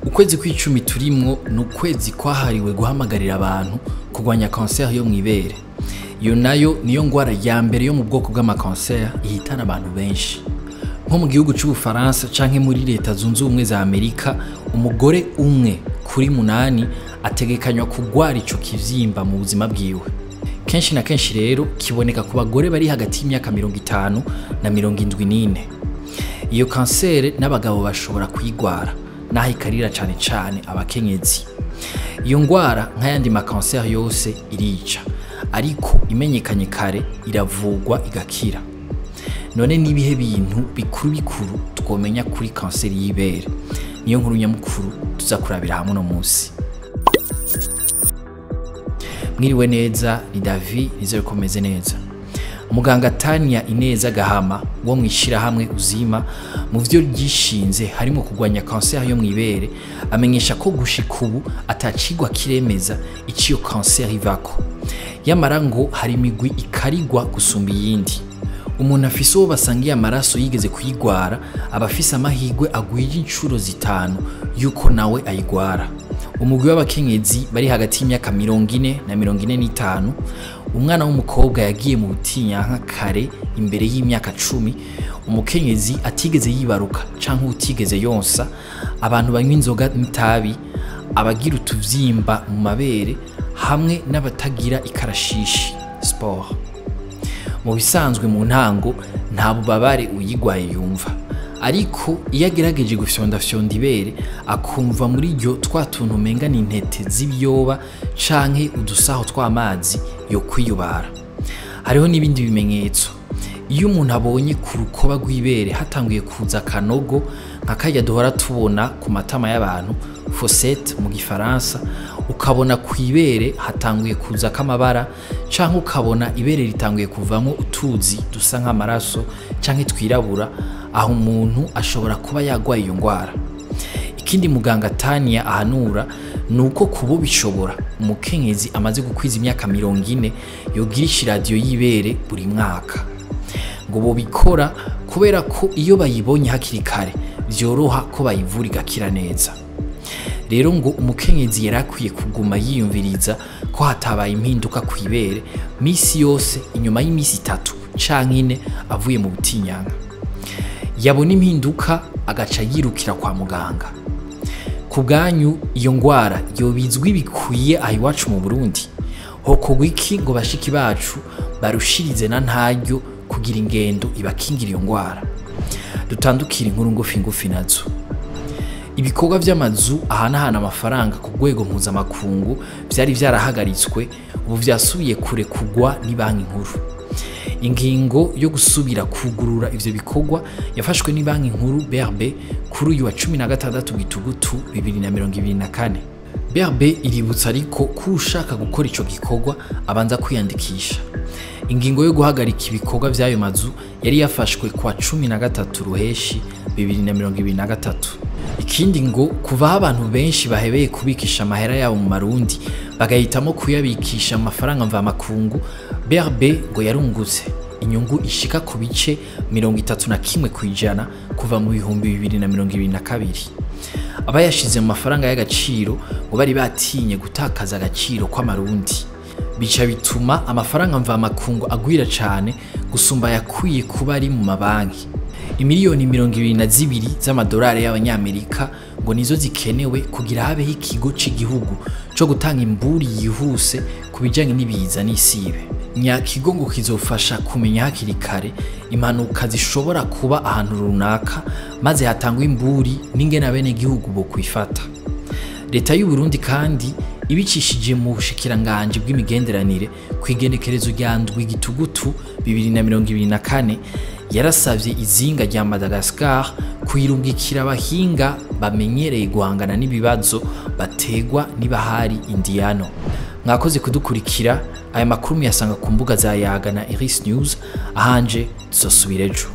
Ukwezi kw'icumi turimwo ni ukwezi kwahariwe guhamagarira abantu kurwanya kanseri yo mw'ibere. Iyo nayo niyo ngwara ya mbere yo mu bwoko bw'amakanseri ihitana abantu benshi. Nko mu gihugu c'Ubufaransa canke muri Leta Zunze Ubumwe za Amerika, umugore umwe kuri 8 ategekanywa kugwara ico kivyimba mu buzima bwiwe. Kenshi na kenshi rero kiboneka ku bagore bari hagati y'imyaka 50 na 74. Iyo kanseri n'abagabo bashobora kuyigwara, naho ikarira cane cane abakenyezi. Iyo ngwara nk'ayandi makanseri yose irica, ariko imenyekanye kare iravugwa igakira. None nibihe bintu bikuru bikuru twomenya kuri kanseri y'ibere? Niyo nkuru nyamukuru tuza kurabira hamwe no munsi. Mwiriwe neza, ni Davi, nizere ko meze neza. Muganga Tania Ineza Gahama wo mwishirahamwe Uzima mu vyo ryishinze harimo kugwanya kanseri yo mwibere, amenyesha ko gushika ubu atacigwa kiremeza iciyo kanseri ivako. Yamara ngo hari imigwi ikarigwa gusumba iyindi. Umuntu afise uwo basangiye amaraso yigeze kuyigwara aba afise amahirwe agwije incuro 5 yuko nawe ayigwara. Umugwi w'abakenyezi bari hagati y'imyaka 40 na 45, umwana w'umukobwa yagiye mu butinyanka kare imbere y'imyaka 10, umukenyezi atigeze yibaruka canke utigeze yonsa, abantu banywa inzoga n'itabi, abagira utuvyimba mu mabere hamwe n'abatagira ikarashishi sport. Mu bisanzwe mu ntango nta bubabare uyigwaye yumva, ariko iyo agerageje gufyondafyonda ibere akumva muri ryo twa tuntu umenga ni intete z'ibiyoba canke udusaho tw'amazi yo kwiyubara. Hariho n'ibindi bimenyetso. Iyo umuntu abonye ku rukoba rw'ibere hatanguye kuza akanogo nka karya duhora tubona ku matama y'abantu, fossette mu gifaransa, ukabona ku ibere hatanguye kuza k'amabara, canke ukabona ibere ritanguye kuvamwo utuzi dusa nk'amaraso canke twirabura, aho umuntu ashobora kuba yagwaye iyo ngwara. Ikindi muganga Tania ahanura nuko kubo bishobora umukenyezi amaze gukwiza imyaka 40 yogirisha iradiyo y'ibere buri mwaka. Ngo bobikora kubera ko iyo bayibonye hakiri kare vyoroha ko bayivura igakira neza. Rero ngo umukenyezi yarakwiye kuguma yiyumviriza ko hatabaye impinduka kw'ibere misi yose inyuma y'imisi 3 canke 4 avuye mu butinyanka. Yabona impinduka agaca yirukira kwa muganga. Ku bwanyu iyo ngwara yobizwi bikwiye aho iwacu mu Burundi? Hokorwa iki ngo bashiki bacu barushirize na ntaryo kugira ingendo ibakingira iyo ngwara? Dutandukire inkuru ngufi ngufi nazo. Ibikorwa vy'amazu ahanahana amafaranga ku rwego mpuzamakungu vyari vyarahagaritswe, ubu vyasubiye kure kugwa ni banki nkuru. Ingingo yo gusubira kugurura ivyo bikorwa yafashwe ni banki nkuru BRB kuri uyu wa 16 Gitugutu 2024. BRB iributsa ariko ko ushaka gukora ico gikorwa abanza kwiyandikisha. Ingingo yo guhagarika ibikorwa vy'ayo mazu yari yafashwe kwa 13 Ruheshi 2023. Ikindi ngo kuva aho abantu benshi bahebeye kubikisha amahera yabo mu Marundi bagahitamo kuyabikisha amafaranga mvamakungu, BRB ngo yarungutse inyungu ishika ku bice 31% kuva mu 2022. Abayashize mu mafaranga y'agaciro ngo bari batinye gutakaza agaciro kw'Amarundi, bica bituma amafaranga mvamakungu agwira cane gusumba yakwiye kuba ari mu mabanki. Imiliyoni 22 z'amadolari y'abanyamerika ngo nizo zikenewe kugira habeho ikigo c'igihugu co gutanga imburi yihuse ku bijanye n'ibiza n'isibe. Nyakigo ngo kizofasha kumenya hakiri kare impanuka zishobora kuba ahantu runaka, maze hatangwe imburi n'ingene abenegihugu bo kwifata. Leta y'u Burundi kandi ibicishije mu bushikiranganji bw'imigenderanire ku igenekerezo rya 7 Gitugutu 2024 yarasavye izinga rya Madagascar kuyirungikira abahinga bamenyereye guhangana n'ibibazo bategwa n'ibahari Indiano. Mwakoze kudukurikira. Aya makuru muyasanga ku mbuga za Yaga na Iris News. Ahanje tuzosubira ejo.